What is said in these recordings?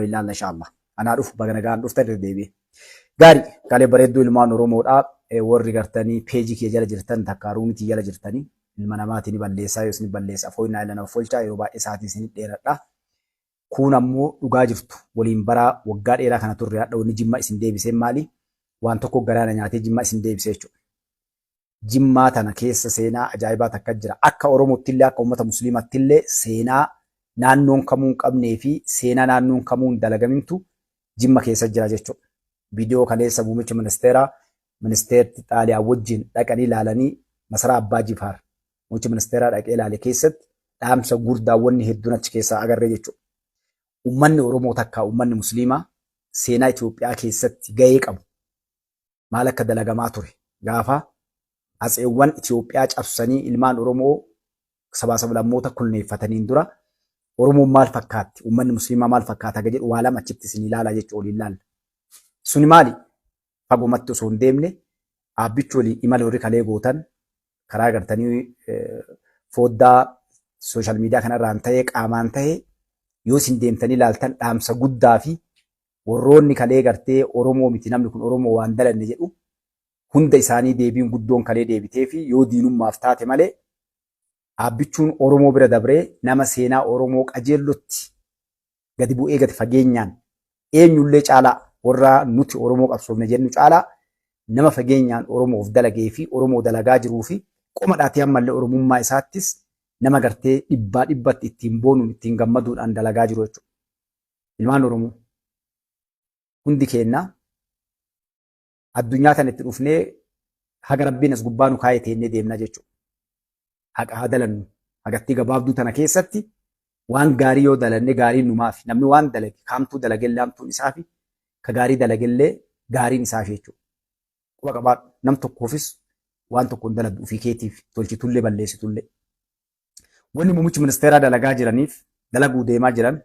Ilaalla inshallah. Anaa dhufu baga nagaan dhuftan irra deebi'e. Gaarii kalee bareedduu ilmaan Oromoodhaa warri gartanii peejii kee jala jirtan takka ruumitii jala jirtanii ilma namaatiin ni balleessaa yoo isin balleessa fooyyinaa ila nama folchaa yeroo baay'ee sa'aatii isin dheeradha. Kuun ammoo dhugaa jirtu waliin baraa waggaa dheeraa kana turre hadha wanni jimma isin deebisee maali? Waan tokko garaana nyaatee jimma isin deebisee jechuudha. Jimmaa tana keessa seenaa ajaa'ibaa takka jira. Akka Oromottillee akka uummata Musliimattillee seenaa naannoon kamuu hin qabnee fi seenaa naannoon kamuu hin dalagamintu Jimma keessa jira jechuudha. Viidiyoo kaleessa muummicha ministeeraa ministeerti Xaaliyaa wajjin dhaqanii ilaalanii masaraa Abbaa Jifaar muummicha ministeeraa dhaqee ilaale keessatti dhaamsa gurdaa wanni hedduun achi keessaa agarree jechuudha. Uummanni Oromoo takka uummanni Musliimaa seenaa Itoophiyaa keessatti gahee qabu maal akka dalagamaa ture gaafa atseewwan Itoophiyaa cabsanii ilmaan Oromoo sabaa sablammoota kulneeffataniin dura Oromoon maal fakkaatti uummanni musliimaa maal fakkaata akka jedhu waa lama achitti isin ilaalaa jechuudha waliin ilaalla. Suni maali? Fagumatti osoo hin deemne dhaabbichi waliin imala warri kalee gootan karaa gartanii foddaa sooshaal miidiyaa kanarraan ta'ee qaamaan ta'ee yoo isin deemtanii ilaaltan dhaamsa guddaa fi warroonni kalee gartee Oromoo miti namni kun Oromoo waan dalanne jedhu hunda isaanii deebiin guddoon kalee deebitee fi yoo diinummaaf taate malee dhaabbichuun Oromoo bira dabree nama seenaa Oromoo qajeellotti gadi bu'ee gadi fageenyaan eenyullee caalaa warra nuti Oromoo qabsoofne jennu caalaa nama fageenyaan Oromoof dalagee fi Oromoo dalagaa jiruu fi qoma dhaatee ammallee Oromummaa isaattis nama gartee dhibbaa dhibbatti ittiin boonuun ittiin gammaduudhaan dalagaa jiru jechuudha. Ilmaan Oromoo hundi keenya addunyaa kana itti dhufnee haga rabbiin as gubbaa nu kaayee teennee deemna jechuudha. Haqa haa dalannu. Hagattii gabaabduu tana keessatti waan gaarii yoo dalanne gaariin numaafi. Namni waan dalage kaamtuu dalagellee hamtuun isaafi ka gaarii dalagellee gaariin isaafi jechuudha. Quba qabaadhu. Nam tokkoofis waan tokko hin dalagdu ofii keetiif tolchitullee balleessitullee. Wanni muummichi ministeeraa dalagaa jiraniif dalaguu deemaa jiran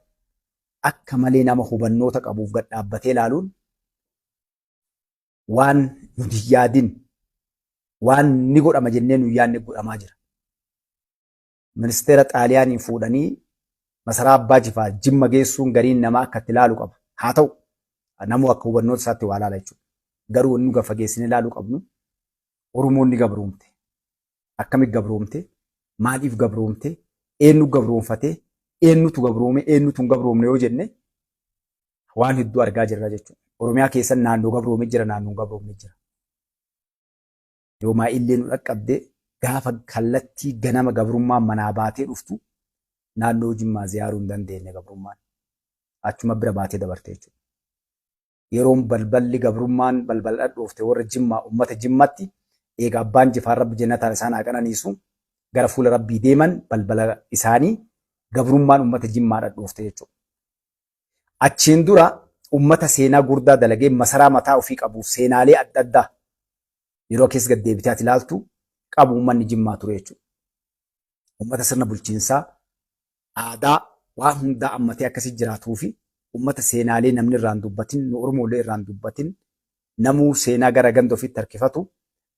akka malee nama hubannoota qabuuf gad dhaabbatee ilaaluun waan nuti hin yaadin waan ni godhama jennee nu yaadne godhamaa jira. Ministeera Xaaliyaanii fuudhanii masaraa Abbaa Jifaar Jimma geessuun gariin namaa akka itti ilaalu qaba. Haa ta'u namuu akka hubannoota isaatti waa ilaala jechuudha. Garuu wanni nu gad fageessinee ilaaluu qabnu Oromoon ni gabroomte. Akkamitti gabroomte? Maaliif gabroomte? Eenyu gabroomfate? Eenyutu gabroome? Eenyutu hin gabroomne yoo jenne waan hedduu argaa jirra jechuudha. Oromiyaa keessa naannoo gabroome jira, naannoo gabroomne jira. Yoomaa illee nu dhaqqabde gaafa kallattii ganama gabrummaan manaa baatee dhuftu naannoo Jimmaa ziyaaruu hin dandeenye gabrummaan. Achuma bira baatee dabarte jechuudha. Yeroon balballi gabrummaan balbala dhadhoofte warra Jimmaa ummata Jimmatti eega abbaan Jifaar Rabbi jennataan isaan haa qananiisu gara fuula Rabbii deeman balbala isaanii gabrummaan ummata Jimmaa dhadhoofte jechuudha. Achiin dura ummata seenaa gurdaa dalagee masaraa mataa ofii qabuuf seenaalee adda addaa yeroo keessa gad deebitee ati ilaaltu qabu ummanni Jimmaa ture jechuudha. Ummata sirna bulchiinsaa aadaa waan hundaa ammatee akkasii jiraatuu fi ummata seenaalee namni irraan dubbatin nu Oromoolee irraan dubbatin namuu seenaa gara ganda ofiitti harkifatu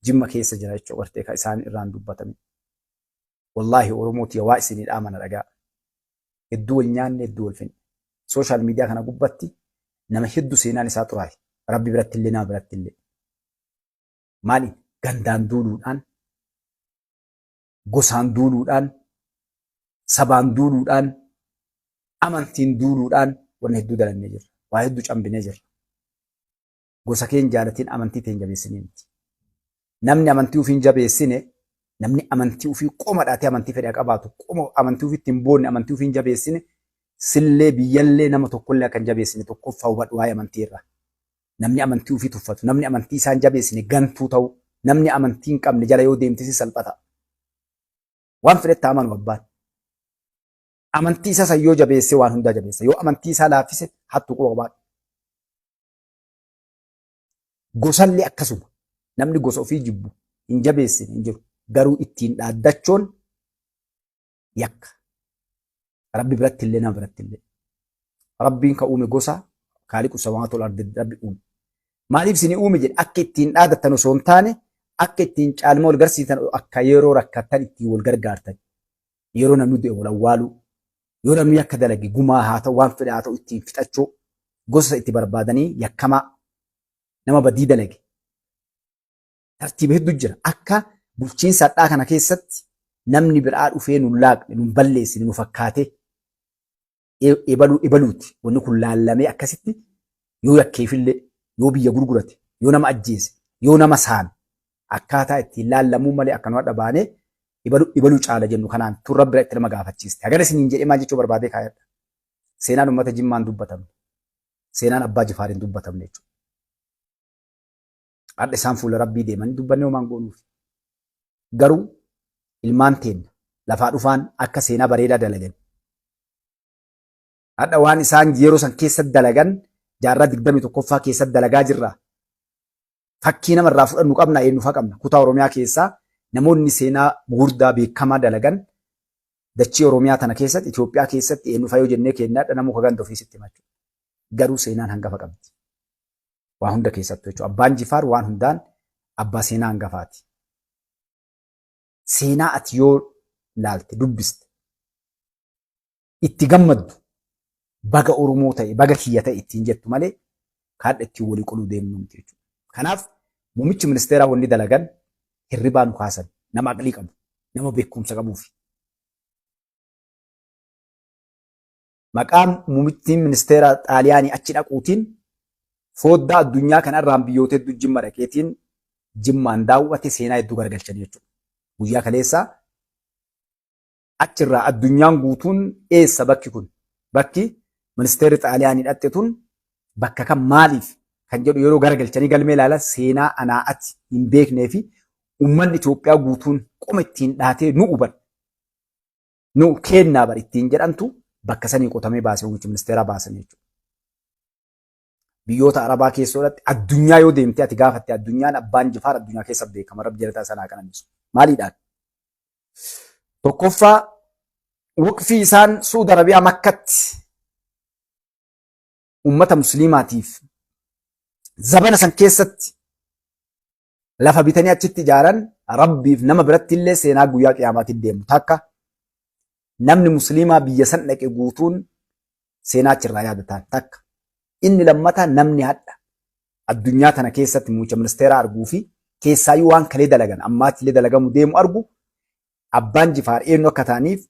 Jimma keessa jira jechuudha gartee kan isaan irraan dubbatame. Wallaahi Oromoo tiya waa isinii dhaamana dhagaa. Hedduu wal nyaanne hedduu wal finne. Sooshaal miidiyaa kana gubbatti nama hedduu seenaan isaa xuraa'e. Rabbi biratti illee nama biratti illee. Maali? Gandaan duuluudhaan, gosaan duuluudhaan, sabaan duuluudhaan, amantiin duuluudhaan wanna hedduu dalannee jirra. Waa hedduu cambinee jirra. Gosa kee hin jaalatin amantii tee hin jabeessinii miti. Namni amantii ofii hin jabeessine namni amantii ofii qoma dhaatee amantii fedhe qabaatu qoma amantii ofiitti hin boonne amantii ofii hin jabeessine sillee biyyallee nama tokkollee akka hin jabeessine tokkoffaa hubadhu waa'ee amantii irraa. Namni amantii ofii tuffatu namni amantii isaa hin jabeessine gantuu ta'u namni amantii hin qabne jala yoo deemte si salphata. Waan fedhetti amanu abbaan. Amantii isaa san yoo jabeesse waan hundaa jabeessa. Yoo amantii isaa laaffise hattuu quba qabaadhu. Gosallee akkasuma namni gosa ofii jibbu hin jabeessine hin jiru. Garuu ittiin dhaaddachoon yakka. Rabbi biratti illee nama biratti illee. Rabbiin ka uume gosa kaaliqu samaawwaati wal ardi rabbi uume. Maaliif isin uume jedhe akka ittiin dhaadattan osoo hin taane akka ittiin caalma wal garsiisan akka yeroo rakkattan ittiin wal gargaartan. Yeroo namni du'e wal awwaaluu. Yoo namni akka dalage gumaa haa ta'u waan fedhe haa ta'u ittiin fixachuu. Gosa itti barbaadanii yakkamaa nama badii dalage tartiiba hedduu jira. Akka bulchiinsa hadhaa kana keessatti namni biraa dhufee nu laaqne, nu balleessine, nu fakkaatee ebaluu ebaluuti. Wanni kun laallamee akkasitti yoo yakkeefillee, yoo biyya gurgurate, yoo nama ajjeese, yoo nama saame akkaataa ittiin laallamuu malee akka nu hadha baanee ebaluu ebaluu caala jennu kanaan turra bira itti nama gaafachiiste. Hagana isiniin jedhee maal jechuu barbaadee kaayadha. Seenaan uummata Jimmaan dubbatamne. Seenaan Abbaa Jifaar hin dubbatamne jechuudha. Hadha isaan fuula Rabbii deemanii dubbannee homaan goonuuf. Garuu ilmaan teenna lafaa dhufaan akka seenaa bareedaa dalagan. Hadha waan isaan yeroo san keessa dalagan jaarraa 21ffaa keessa dalagaa jirra. Fakkii nama irraa fudhannu qabna, eenyufaa qabna. Kutaa Oromiyaa keessaa namoonni seenaa gugurdaa beekamaa dalagan dachii Oromiyaa tana keessatti, Itoophiyaa keessatti eenyufaa yoo jennee kennaadha, namuu ka ganda ofii sitti hima jechuudha. Garuu seenaan hangafa qabdi. Waa hunda keessattuu jechuudha. Abbaan Jifaar waan hundaan abbaa seenaa hangafaati. Seenaa ati yoo laalte, dubbiste, itti gammaddu, baga Oromoo ta'e, baga kiyya ta'e ittiin jettu malee kaadha ittiin walii qoluu deemnu miti jechuudha. Kanaaf muummichi ministeeraa wanni dalagan hirribaa nu kaasan, nama aqlii qabu, nama beekumsa qabuufi. Maqaa muummittiin ministeera Xaaliyaanii achi dhaquutiin fooddaa addunyaa kanarraan biyyoota hedduu Jimma dhaqeetiin Jimmaan daawwate, seenaa hedduu garagalchanii jechuudha. Guyyaa kaleessaa achirraa addunyaan guutuun eessa bakki kun, bakki ministeerri Xaaliyaanii dhaqxe tun bakka kan maaliif kan jedhu yeroo garagalchanii galmee ilaalan, seenaa anaa ati hin beeknee fi uummanni Itoophiyaa guutuun qoma ittiin dhaatee nu huban nu kennaa bar ittiin jedhantu bakka sanii qotamee baasee muummichi ministeeraa baasan jechuudha. Biyyoota Arabaa keessoodhatti addunyaa yoo deemte ati gaafatte, addunyaan Abbaan Jifaar addunyaa keessa beekama. Rabbi jalataa sanaa qananiisu. Maaliidhaan? Tokkoffaa, waqfii isaan Suudi Arabiyaa Makkatti ummata musliimaatiif zabana san keessatti lafa bitanii achitti ijaaran, Rabbiif nama biratti illee seenaa guyyaa qiyaamaatti deemu takka namni musliimaa biyya san dhaqe guutuun seenaa achirraa yaadataan takka. Inni lammataa, namni hadha addunyaa tana keessatti muummicha ministeeraa arguu fi keessaayyuu waan kalee dalagan ammaatti illee dalagamu deemu argu, Abbaan Jifaar eenyu akka ta'aniif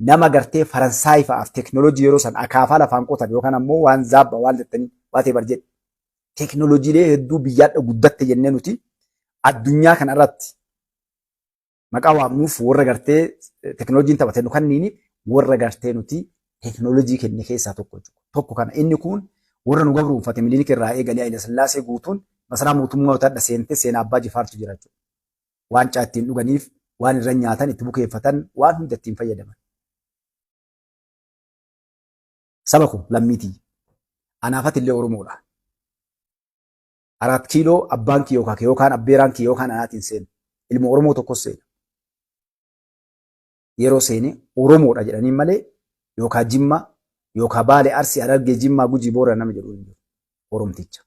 nama gartee Faransaay fa'aaf teekinooloojii yeroo san akaafaa lafaan qotan yookaan ammoo waan zaabba waan jettanii waa ta'e bar jedhe. Teekinooloojiilee hedduu biyyaadha guddatte jennee nuti addunyaa kana irratti maqaa waamnuuf, warra gartee teekinooloojiin taphate nu kanniini, warra gartee nuti teekinooloojii kenne keessaa tokko jechuudha. Tokko kana, inni kun warra nu gabroonfate Milinik irraa eegalee Haayila Sillaasee guutuun masaraa mootummaa yoo ta'e seentee seenaa Abbaa Jifaartu jira jechuudha. Waancaa ittiin dhuganiif, waan irra nyaatan itti bukeeffatan, waan hunda ittiin fayyadaman. Saba kun lammiitii. Anaafati illee Oromoodha. Araat kiiloo abbaan kiyya yookaan yookaan abbeeraan kiyya yookaan anaatiin seenu. Ilma Oromoo tokkos seena. Yeroo seene Oromoodha jedhanii malee yookaan Jimma yookaan Baale, Arsii, Harargee, Jimmaa, Gujii, Boorana nama jedhu hin jiru. Oromticha.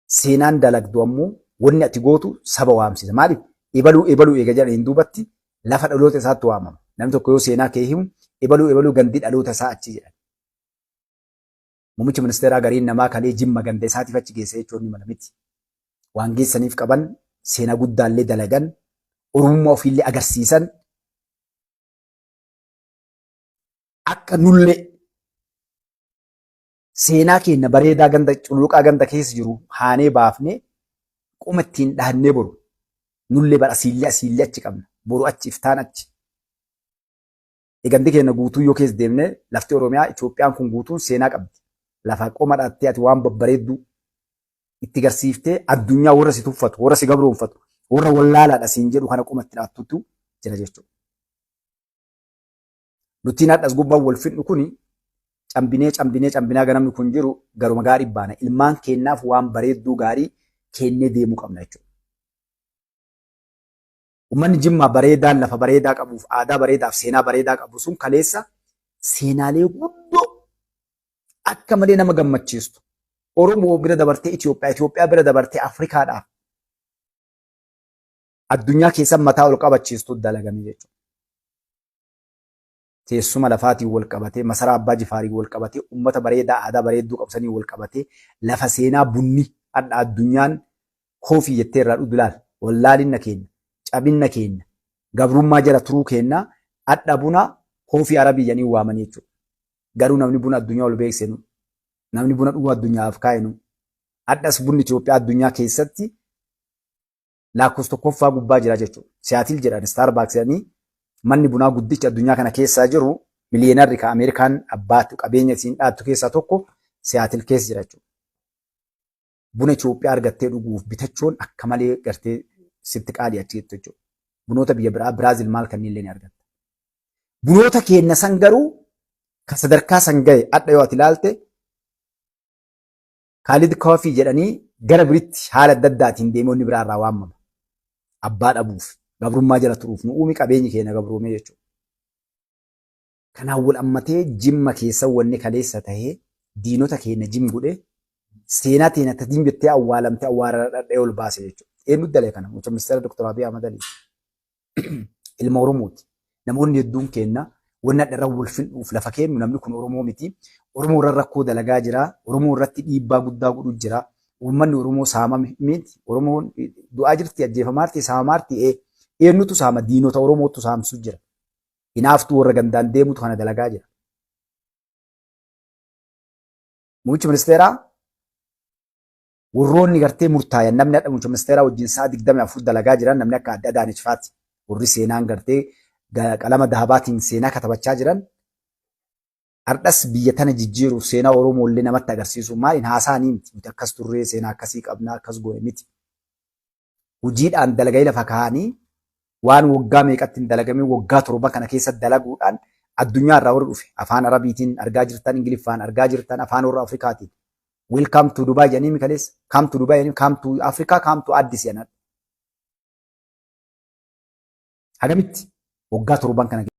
Seenaan dalagdu ammoo wanni ati gootu saba waamsisa. Maaliif? Ebaluu ebaluu eega jedhaniin duubatti lafa dhaloota isaatti waamama. Namni tokko yoo seenaa kee himu, ebaluu ebaluu gandi dhaloota isaa achi jedhan. Muummichi ministeeraa gariin namaa kalee Jimma ganda isaatiif achi geesse jechuun ni mala miti. Waan geessaniif qaban, seenaa guddaallee dalagan, Oromummaa ofiillee agarsiisan, akka nullee seenaa keenya bareedaa ganda cululuqaa ganda keessa jiru haanee baafnee qoma ittiin dhahannee boru nullee bar asiillee asiillee achi qabna, boru achi, iftaan achi. Gandi keenya guutuu yoo keessa deemne, lafti Oromiyaa Itoophiyaan kun guutuun seenaa qabdi. Lafa qoma dhaattee ati waan babbareedduu itti garsiiftee addunyaa warra si tuffatu, warra si gabroonfatu, warra wallaalaadha siin jedhu kana qoma itti dhaattutu jira jechuudha. Nutiin hadhas gubbaan wal fidnu kuni cambinee cambinee cambinaa ganamni kun jiru garuma gaarii baana. Ilmaan keenyaaf waan bareedduu gaarii kennee deemuu qabna jechuudha. Uummanni Jimmaa bareedaan lafa bareedaa qabuuf, aadaa bareedaaf seenaa bareedaa qabu sun kaleessa seenaalee guddoo akka malee nama gammachiistu, Oromoo bira dabartee Itoophiyaa, Itoophiyaa bira dabartee Afrikaadhaaf, addunyaa keessa mataa ol qabachiistu dalagame jechuudha. Teessuma lafaatiin wal qabatee, masaraa Abbaa Jifaariin wal qabatee, uummata bareedaa aadaa bareedduu qabsanii wal qabatee, lafa seenaa bunni adda addunyaan coffee jettee irraa dhugu laal. Wallaalinna keenya, cabinna keenya, gabrummaa jala turuu keenya adda buna coffee Arabii jedhanii waamanii jechuudha. Garuu namni buna addunyaa ol beeksinu, namni buna dhuguu addunyaaf kaa'inu, addas bunni Itoophiyaa addunyaa keessatti lakkoofsa tokkoffaa gubbaa jira jechuudha. Siyaatil jedhan, Starbucks jedhanii, manni bunaa guddichi addunyaa kana keessaa jiru, millionaireri kan Ameerikaan abbaatu qabeenya isiin dhaattu keessaa tokko Siyaatil keessa jira jechuudha. Buna Itoophiyaa argattee dhuguuf bitachuun akka malee gartee sitti qaalii achi jechuudha. Bunoota biyya biraa, Biraazil maal kanneen illee ni argatta. Bunoota keenya san garuu kan sadarkaa san gahe adda yoo ati ilaalte, Kaalid Coffee jedhanii gara biritti haala adda addaatiin deemonni biraa irraa waamama. Abbaa dhabuuf, gabrummaa jala turuuf nu uumi, qabeenyi keenya gabroomee jechuudha. Kanaan wal ammatee Jimma keessa wanni kaleessa tahee diinota keenya jim godhe, seenaa teenya tadiin jettee awwaalamte awwaara dhadhee ol baase jechuudha. Eenyu dalee kana? Mucaa Ministeera Dr. Abiy Ahmad Ali. Ilma Oromooti. Namoonni hedduun keenya wanni adda irra wal fin'uuf lafa kennu, namni kun Oromoo miti. Oromoo irra rakkoo dalagaa jira. Oromoo irratti dhiibbaa guddaa godhu jira. Uummanni Oromoo saamame miti. Oromoon du'aa jirti, ajjeefamaarti, saamamaarti. Eenyutu saama? Diinota Oromootu saamsu jira. Hinaaftuu warra gandaan deemutu kana dalagaa jira. Muummichi ministeeraa, warroonni gartee murtaayan, namni hadha muummicha ministeeraa wajjin sa'a 24 dalagaa jiran, namni akka adda Adaanech faati, warri seenaan gartee qalama dahabaatiin seenaa katabachaa jiran, hardhas biyya tana jijjiiruuf, seenaa Oromoo illee namatti agarsiisu maaliin haasa'anii miti. Nuti akkas turree, seenaa akkasii qabnaa, akkas goone miti. Hojiidhaan dalaganii lafa kaa'anii, waan waggaa meeqatti hin dalagamin waggaa 7 kana keessa dalaguudhaan, addunyaa irraa warri dhufe afaan Arabiitiin argaa jirtan, Ingiliffaan argaa jirtan, afaan warra Afrikaatiin. "Welcome to Dubai" jedhanii mikaleessa. "Come to Dubai" jedhanii, "Come to Africa", "Come to Addis" jedhan. Hagamitti waggaa 7 kana